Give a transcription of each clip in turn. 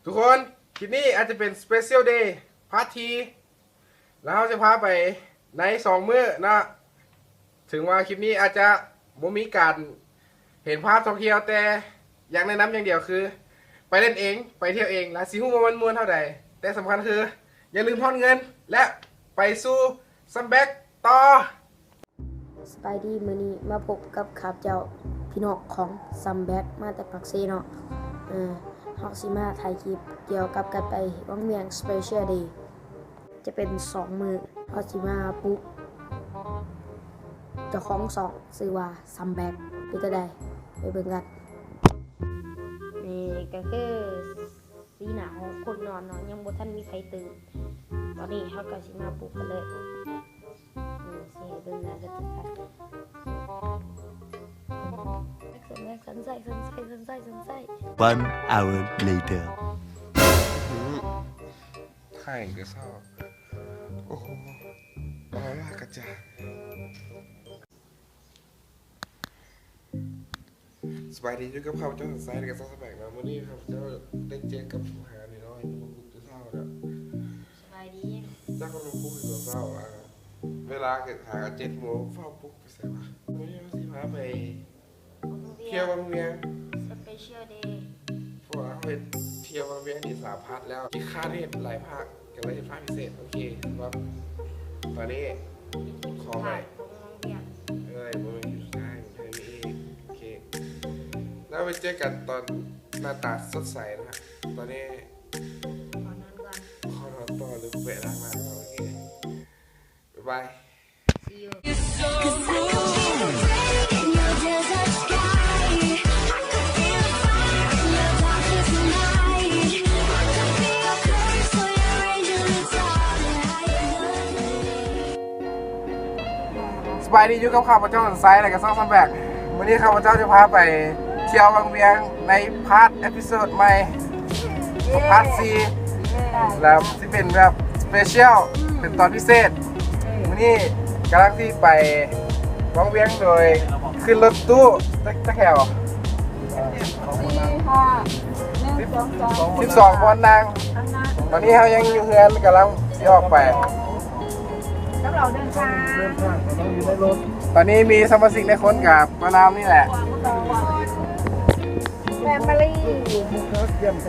ທຸກຄົນ ຄລິບນີ້ອາດຈະເປັນ Special Day Part ທີ່ ແລ້ວເຮົາຈະພາໄປໃນສອງມື້ເນາະ. ເຖິງວ່າຄລິບນີ້ອາດຈະບໍ່ມີການເຫັນພາບທ່ອງທ່ຽວ, ແຕ່ຢາກແນະນຳຢ່າງດຽວຄື ໄປຫຼິ້ນເອງ, ໄປທ່ຽວເອງ ແລະ ຊິຮູ້ວ່າມັນມ່ວນເທົ່າໃດ. ແຕ່ສຳຄັນຄື ຢ່າລືມທອນເງິນ ແລະ ໄປສູ່ Sumback ຕໍ່. ສະບາຍດີ ມື້ນີ້ມາພົບກັບຂ້າພະເຈົ້າ ພີ່ນ້ອງຂອງ Sumback ມາແຕ່ປາກເຊເນາະ. ເອີ ເຮົາຊິມາຖ່າຍຄລິບກ່ຽວກັບການໄປວັງວຽງ Special Day ຈະເປັນສອງມື້. ເຮົາຊິມາປຸກເຈົ້າຂອງຊ່ອງ ຊື່ວ່າ Sumback ເປັນຈັ່ງໃດ ໄປເບິ່ງກັນ. ນີ້ກໍຄືສີໜ້າຂອງຄົນນອນເນາະ ຍັງບໍ່ທັນມີໃຜຕື່ນ. ຕອນນີ້ເຮົາກໍຊິມາປຸກກັນເລີຍ. ນີ້ຊິໃຫ້ເບິ່ງໜ້າກະຕິກາ. One hour later. ຖ່າຍກະເຊົາ. ໂອ້ໂຫ ອອລາກະຈາຍ. ສະບາຍດີ ຢູ່ກັບຂ້າພະເຈົ້າ ສັນໄຊ ແລະກະຊ່ອງ Sumback ເນາະ. ມື້ນີ້ຂ້າພະເຈົ້າໄດ້ເຈີກັບຜູ້ຫານ້ອຍໆ ມາປຸກແຕ່ເຊົ້າເນາະ. ສະບາຍດີ. ຈັກວ່າມາປຸກແຕ່ເຊົ້າ ອ່າ ເວລາກະຫາກະເຈັດໂມງ ຟ້າວປຸກໄປໃສວະ? ມື້ນີ້ເຮົາຊິພາໄປທ່ຽວວັງວຽງ Special Day ເພາະວ່າເຮົາເຮັດທ່ຽວວັງວຽງນີ້ສາມພາກແລ້ວ ຂີ້ຄ້ານເຮັດຫຼາຍພາກ ກໍເລີຍເຮັດພາກພິເສດ. ໂອເຄ ສຳລັບຕອນນີ້ຂໍໃໝ່ ເອີຍ ບໍ່ແມ່ນຄລິບສຸດທ້າຍ ຍັງມີອີກ. ໂອເຄ ແລ້ວໄປເຈີກັນຕອນໜ້າຕາສົດໃສນະ. ຕອນນີ້ຂໍນອນກ່ອນ ຂໍນອນຕໍ່ ຫຼືແວະລ້າງໜ້າກ່ອນ. ໂອເຄ ບາຍບາຍ. ສະບາຍດີ ຢູ່ກັບຂ້າພະເຈົ້າ ສັນໄຊ ແລະກະຊ່ອງ Sumback. ມື້ນີ້ຂ້າພະເຈົ້າຈະພາໄປທ່ຽວວັງວຽງໃນພາກເອພິໂສດໃໝ່ ພາກສີ່ ແລ້ວຊິເປັນແບບ Special ເປັນຕອນພິເສດ. ມື້ນີ້ກຳລັງຊິໄປວັງວຽງໂດຍຂຶ້ນລົດຕູ້ຈັກແຖວ? ສີ່ ຫ້າ ໜຶ່ງ ສອງ ສາມ ສິບສອງບ່ອນນັ່ງ. ຕອນນີ້ເຮົາຍັງຢູ່ເຮືອນ ກຳລັງຊິອອກໄປ. ຕອນນີ້ມີສະມາຊິກໃນຄົນກະປະມານນີ້ແຫຼະ. Family ສິບສ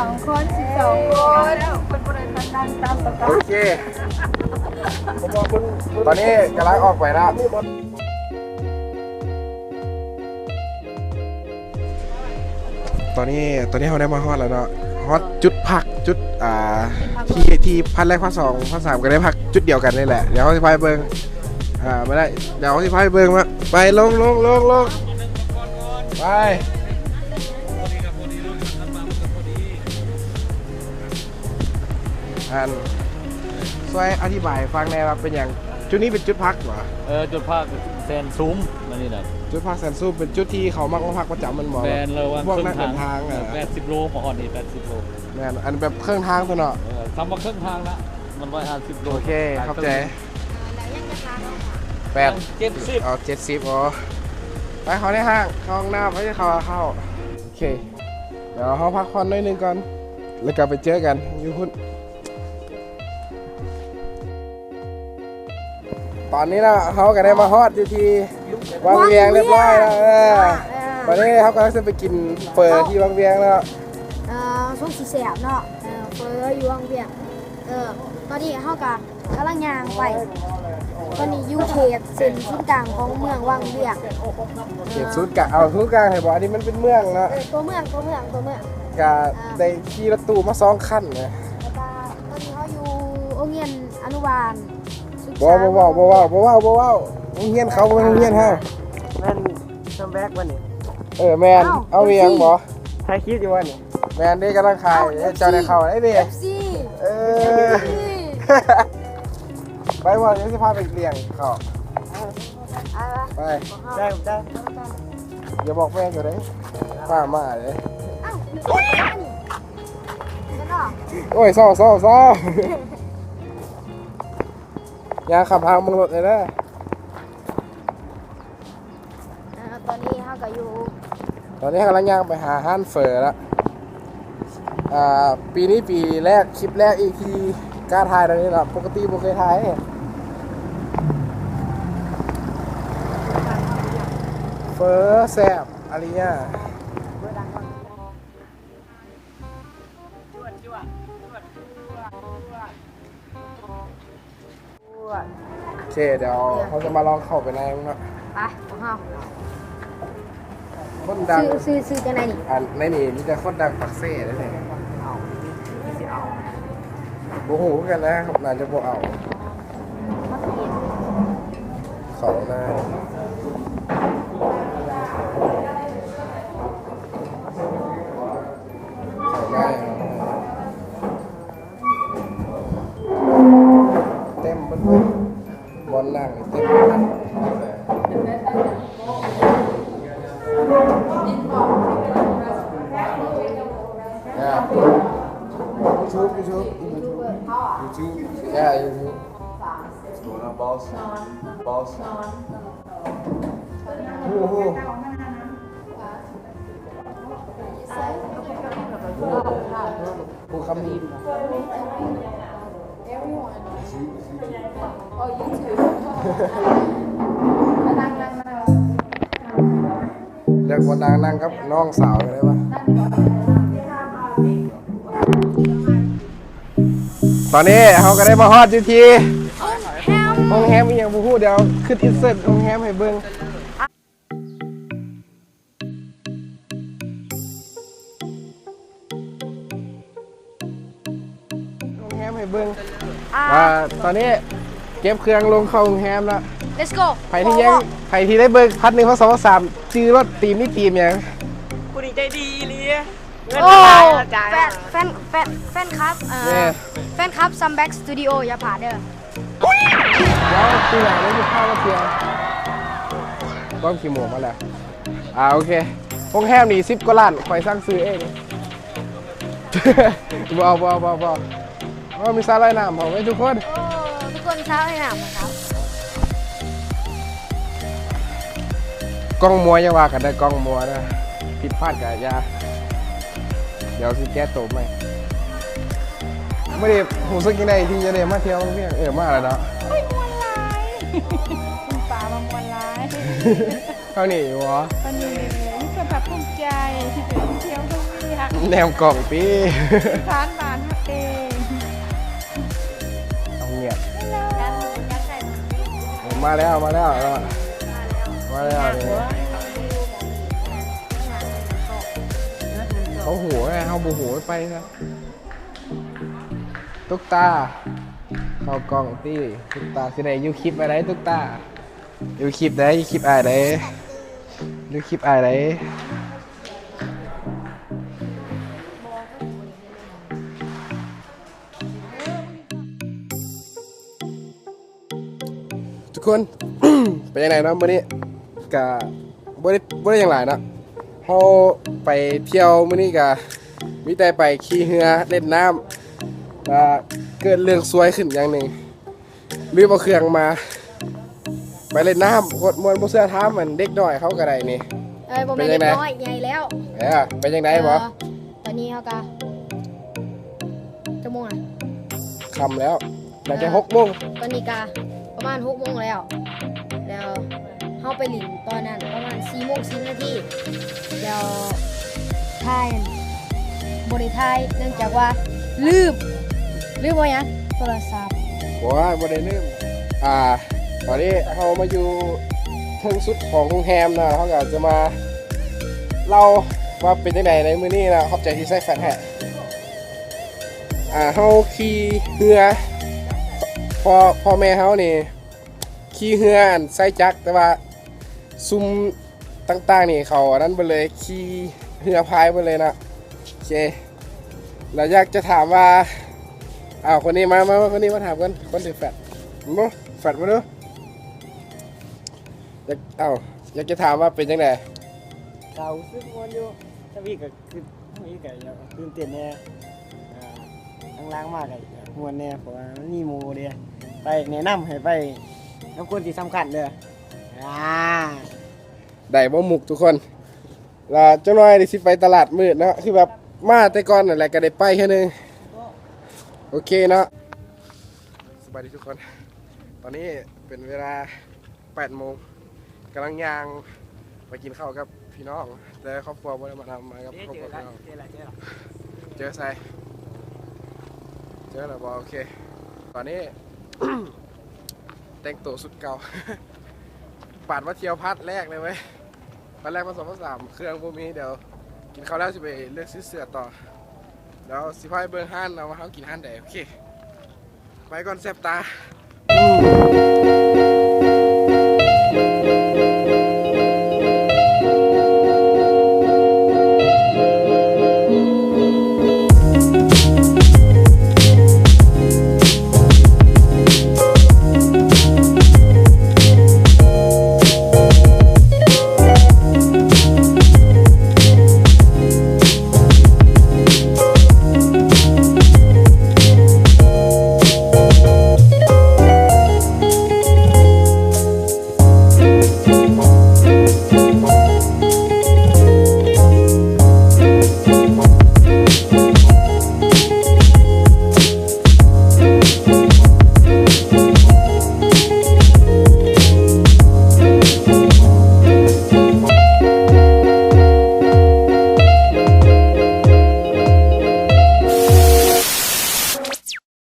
ອງຄົນ ສິບສອງຄົນ. ໂອເຄ ຕອນນີ້ກຳລັງອອກໄປແລ້ວ. ຕອນນີ້ ຕອນນີ້ເຮົາໄດ້ມາຮອດແລ້ວເນາະ ຮອດຈຸດພັກ ຈຸດ ອ່າ ທີ່ ທີ່ພາກແລກ ພາກສອງ ພາກສາມ ກໍໄດ້ພັກຈຸດດຽວກັນນີ້ແຫຼະ. ດຽວເຮົາຊິພາໄປເບິ່ງ ອ່າ ມາໄດ້ ດຽວເຮົາຊິພາໄປເບິ່ງ. ມາ ໄປ ລົງ ລົງ ລົງ ລົງ ໄປ. ອັນ ຊ່ວຍອະທິບາຍໃຫ້ຟັງແດ່ວ່າເປັນຫຍັງຈຸດນີ້ເປັນຈຸດພັກຫວາ? ເອີ ຈຸດພັກແສນຊຸມ ອັນນີ້ນະ ຈຸດພັກແສນຊຸມ ເປັນຈຸດທີ່ເຂົາມັກມາພັກປະຈຳແມ່ນບໍ່? ແມ່ນ ລະຫວ່າງເຄິ່ງທາງ ແປດສິບໂລ ມາຮອດນີ້ແປດສິບໂລ. ແມ່ນ ອັນແບບເຄິ່ງທາງຕົວເນາະ. ເອີ ຄຳວ່າເຄິ່ງທາງນະ ມັນຮ້ອຍຫ້າສິບໂລ. ໂອເຄ ຂອບໃຈ. ແປດ ເຈັດສິບ ອໍ ເຈັດສິບ ອໍ ໄປເຂົ້າໃນຫ້າງ ເຂົ້າຫ້ອງນ້ຳ ເຂົ້າ ເຂົ້າ. ໂອເຄ ດຽວເຮົາພັກຜ່ອນໜ້ອຍໜຶ່ງກ່ອນ ແລ້ວກໍໄປເຈີກັນຢູ່ພຸ້ນ. ຕອນນີ້ເນາະ ເຮົາກໍໄດ້ມາຮອດຢູ່ທີ່ວັງວຽງຮຽບຮ້ອຍແລ້ວ. ເອີ ຕອນນີ້ເຮົາກຳລັງຈະໄປກິນເຝີທີ່ວັງວຽງເນາະ. ເອີ ຊົງຊິແຊບເນາະ ເຝີຢູ່ວັງວຽງ. ເອີ ຕອນນີ້ເຮົາກໍ ກຳລັງຍ່າງໄປ. ຕອນນີ້ຢູ່ເຂດເສັ້ນສູນກາງຂອງເມືອງວັງວຽງ. ເຂດສູນກາງ ເອົາສູນກາງໃຫ້ບໍ່? ອັນນີ້ມັນເປັນເມືອງເນາະ. ເອີ ຕົວເມືອງ ຕົວເມືອງ ຕົວເມືອງ. ກະ ອ່າ ໄດ້ຂີ່ລົດຕູ້ມາສອງຄັນນະ. ແລ້ວກະຕອນນີ້ເຮົາຢູ່ໂຮງຮຽນອະນຸບານສຶກສາ. ບໍ່ ບໍ່ເວົ້າ ບໍ່ເວົ້າ ບໍ່ເວົ້າ ບໍ່ເວົ້າ. ໂຮງຮຽນເຂົາ ບໍ່ແມ່ນໂຮງຮຽນເຮົາ. ແມ່ນ Sumback ບໍ່ນີ້? ເອີ ແມ່ນ. ເອົ້າ ເອົາອີ່ຫຍັງບໍ່? ຖ່າຍຄລິບຢູ່ບໍ່ນີ້? ແມ່ນເດ້ ກຳລັງຖ່າຍ. ເອົ້າ ເຈົ້າໄດ້ເຂົ້າໄດ້ເດ້ ເອັຟຊີ. ເອີ ເອັຟຊີ ໄປບໍ່? ດຽວຊິພາໄປລ້ຽງເຂົ້າ. ເອີ ໄປ ໄດ້ ໄດ້. ຢ່າບອກແມ່ເຈົ້າເດ້ ພາມາເດ້. ເອົ້າ ໂອ້ຍ ເຊົາ ເຊົາ ເຊົາ. ຢ່າຂັບທາງເບິ່ງລົດເດີ. ອ່າ ຕອນນີ້ເຮົາກໍຢູ່ ຕອນນີ້ເຮົາກຳລັງຍ່າງໄປຫາຮ້ານເຝີລະ. ອ່າ ປີນີ້ປີແລກ ຄລິບແລກອີກທີ່ກ້າຖ່າຍແນວນີ້ເນາະ ປົກກະຕິບໍ່ເຄີຍຖ່າຍ. ເຝີແຊບອາລິຍາ. ໂອເຄ ດຽວເຮົາຈະມາລອງເຂົ້າໄປໃນເນາະ ໄປ ຂອງເຮົາ ຄົນດັງ ຊື່ ຊື່ ຊື່ຈັ່ງໃດນີ້? ອັນໃນນີ້ມີແຕ່ຄົນດັງປາກເຊເດ້ ເອົາ ຊິເອົາ ບໍ່ຮູ້ຄືກັນນະ ໜ້າຈະບໍ່ເອົາ ເຂົ້ານາ ເຂົ້ານາ ເຕັມເບິດເລີຍ ບ່ອນນັ່ງນີ້ເຕັມເບິດ. ອ່າ YouTube YouTube YouTube YouTube. Yeah, YouTube. What's going on, boss? Boss. ໂອ້ໂຫ ຜູ້ຄຳນີ້ ເລືອກບໍ່ນັ່ງ ນັ່ງກັບນ້ອງສາວກໍໄດ້ວະ. ຕອນນີ້ເຮົາກໍໄດ້ມາຮອດຢູ່ທີ່ໂຮງແຮມ ໂຮງແຮມອີ່ຫຍັງບໍ່ຮູ້ ດຽວຂຶ້ນອິນເສີດໂຮງແຮມໃຫ້ເບິ່ງ. ໂຮງແຮມໃຫ້ເບິ່ງ ອ່າ ວ່າຕອນນີ້ເກັບເຄື່ອງລົງເຂົ້າໂຮງແຮມແລ້ວ. Let's go. ໃຜທີ່ຍັງ ໃຜທີ່ໄດ້ເບິ່ງພາດໜຶ່ງ ພາດສອງ ພາດສາມ ຈື່ໂລດ ທີມນີ້ທີມຫຍັງ? ຜູ້ນີ້ໃຈດີອີ່ຫຼີ ເງິນ ໂອ້ ຫຼາຍໆ ອາຈານ. ແຟນ ແຟນ ແຟນ ແຟນຄລັບ ເອີ ແຟນຄລັບ Sumback Studio ຢ່າພາດເດີ. ດຽວປີໜ້າໄດ້ຢູ່ຂ້າວມາທ່ຽວ ຄວາມຂີ້ໂມມາແລ້ວ. ອ່າ ໂອເຄ ໂຮງແຮມນີ້ສິບກວ່າລ້ານ ຂ້ອຍສັ່ງຊື້ເອງ. ບໍ່ ບໍ່ ບໍ່ ບໍ່ ເອົາ ມີສະລອຍນ້ຳພ້ອມເດ້ທຸກຄົນ. ໂອ້ ທຸກຄົນ ສະລອຍນ້ຳ. ກ້ອງມົວຢ່າວ່າກັນເດີ ກ້ອງມົວເດີ ຜິດພາດກະຢ່າ ດຽວຊິແກ້ໂຕໃໝ່. ມື້ນີ້ຮູ້ສຶກຈັ່ງໃດທີ່ຈະໄດ້ມາທ່ຽວວຽງ? ເອີ ມາແລ້ວເນາະ. ໂອ້ຍ ມ່ວນຫຼາຍ ຄຸນປ້າວ່າມ່ວນຫຼາຍ. ເທົ່ານີ້ຢູ່ບໍ່? ເທົ່ານີ້ ມີຄວາມພາກພູມໃຈທີ່ໄດ້ມາທ່ຽວວຽງ. ແນມກ້ອງຕິ ຜ່ານບ້ານເຮົາເອງ. ເອົາງຽບ ມາແລ້ວ ມາແລ້ວ ມາແລ້ວ. ເຂົາຮູ້ໄງ ເຮົາບໍ່ຮູ້ ໄປຊະ. ຕຸກຕາ ເຂົ້າກ້ອງຕິ ຕຸກຕາ ຊິໄດ້ຢູ່ຄລິບອັນໃດ ຕຸກຕາ? ຢູ່ຄລິບໃດ? ຄລິບອ້າຍໃດ? ຢູ່ຄລິບອ້າຍໃດ? ທຸກຄົນ ເປັນຈັ່ງໃດເນາະ? ມື້ນີ້ກະບໍ່ໄດ້ ບໍ່ໄດ້ຫຍັງຫຼາຍເນາະ ເຮົາໄປທ່ຽວມື້ນີ້ກະມີແຕ່ໄປຂີ່ເຮືອ ເລ່ນນ້ຳ ກະເກີດເລື່ອງຊວຍຂຶ້ນຢ່າງໜຶ່ງ ລືມເອົາເຄື່ອງມາ ໄປເລ່ນນ້ຳໂຄດມ່ວນ. ບໍ່ເຊື່ອຖາມອັນເດັກນ້ອຍເຂົາກໍໄດ້ນີ້. ເອີຍ ບໍ່ແມ່ນເດັກນ້ອຍ ໃຫຍ່ແລ້ວ. ເອີ ເປັນຈັ່ງໃດບໍ່? ຕອນນີ້ເຮົາກະ ຈັກໂມງລະ? ຄ່ຳແລ້ວ ໜ້າຈະຫົກໂມງ. ຕອນນີ້ກະປະມານຫົກໂມງແລ້ວ ແລ້ວເຮົາໄປຫຼິ້ນຕອນນັ້ນປະມານສີ່ໂມງສິບນາທີ ແລ້ວຖ່າຍ ບໍ່ໄດ້ຖ່າຍ ເນື່ອງຈາກວ່າລືມ ລືມເອົາຫຍັງ? ໂທລະສັບ. ໂອ້ຍ ບໍ່ໄດ້ລືມ. ອ່າ ຕອນນີ້ເຮົາມາຢູ່ເທິງສຸດຂອງໂຮງແຮມເນາະ ເຮົາກໍຈະມາເລົ່າວ່າເປັນຈັ່ງໃດໃນມື້ນີ້ເນາະ. ຂອບໃຈທີ່ໃສ່ແຟນໃຫ້. ອ່າ ເຮົາຂີ່ເຮືອ ພໍ່ ພໍ່ແມ່ເຮົານີ້ຂີ່ເຮືອອັນໃຊ້ຈັກ ແຕ່ວ່າຊຸມຕ່າງໆນີ້ເຂົາອັນນັ້ນເບິດເລີຍ ຂີ່ເຮືອພາຍເບິດເລີຍເນາະ. ໂອເຄ ແລ້ວຢາກຈະຖາມວ່າ ເອົາ ຄົນນີ້ມາ ມາ ມາ ຄົນນີ້ມາຖາມກັນ ຄົນຖືແຟດ ມາ ແຟດມາດູ. ຢາກ ເອົາ ຢາກຈະຖາມວ່າເປັນຈັ່ງໃດ? ກໍຮູ້ສຶກມ່ວນຢູ່ ທຳອິດກໍຄື ທຳອິດກໍຢາກຕື່ນເຕັ້ນແດ່ ອ່າ ຫຼັງໆມາກໍຢາກມ່ວນແດ່ ເພາະວ່າມັນມີໝູ່ເດ້ ໄປແນະນຳໃຫ້ໄປນຳຄົນທີ່ສຳຄັນເດີ. ອ່າ ໄດ້ບໍ່ມຸກທຸກຄົນ? ລະຈັກໜ້ອຍນີ້ຊິໄປຕະຫຼາດມືດເນາະ ຄືແບບ ມາແຕ່ກ່ອນນັ້ນແຫຼະ ກໍໄດ້ໄປເທື່ອໜຶ່ງ. ໂອເຄເນາະ ສະບາຍດີທຸກຄົນ. ຕອນນີ້ເປັນເວລາແປດໂມງ ກຳລັງຍ່າງໄປກິນເຂົ້າກັບພີ່ນ້ອງ ແຕ່ຄອບຄົວບໍ່ໄດ້ມານຳ ມາກັບຄອບຄົວພີ່ນ້ອງ. ເຈີໃສ? ເຈີແລ້ວບໍ່? ໂອເຄ. ຕອນນີ້ ແຕ່ງໂຕຊຸດເກົ່າ ປາດມາທ່ຽວພາດແລກເລີຍເວີຍ. ຕອນແລກມາສອງພັນສາມ ເຄື່ອງບໍ່ມີ. ດຽວກິນເຂົ້າແລ້ວຊິໄປເລືອກຊື້ເສື້ອຕໍ່. ດຽວຊິພາໄປເບິ່ງຮ້ານເນາະ ວ່າເຮົາກິນຮ້ານໃດ. ໂອເຄ ໄປກ່ອນ ແສບຕາ.